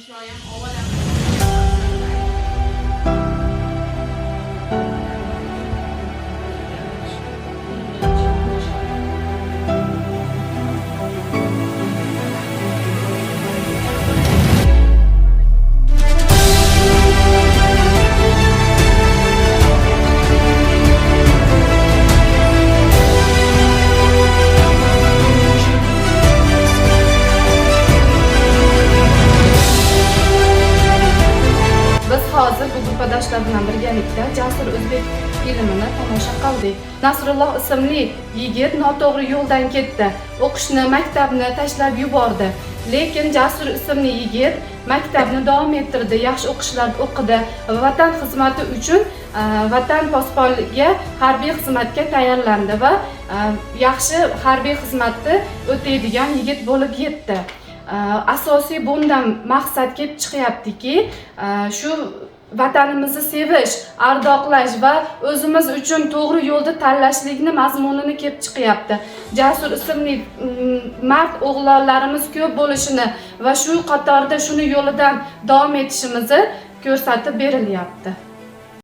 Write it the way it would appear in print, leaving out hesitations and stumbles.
Inshoyam avval. Biz hozir bu gruppadoshlar bilan birgalikda Jasur o'zbek filmini tomosha qildik. Nasrulloh ismli yigit noto'g'ri yo'ldan ketdi. O'qishni, maktabni tashlab yubordi. Lekin Jasur ismli yigit maktabni davom ettirdi, yaxshi o'qishlarda o'qidi va vatan xizmati uchun vatan posboniga harbiy xizmatga tayyorlandi va yaxshi harbiy xizmatni o'taydigan yigit bo'lib yetdi. Asosiy bundan maqsad kelib chiqyaptiki, shu vatanimizni sevish, ardoqlash va o'zimiz uchun to'g'ri yo'lni tanlashlikni mazmunini kelib chiqyapti. Jasur ismli mard o'g'lonlarimiz ko'p bo'lishini va shu qatorda shuni yo'lidan davom etishimizni ko'rsatib berilyapti.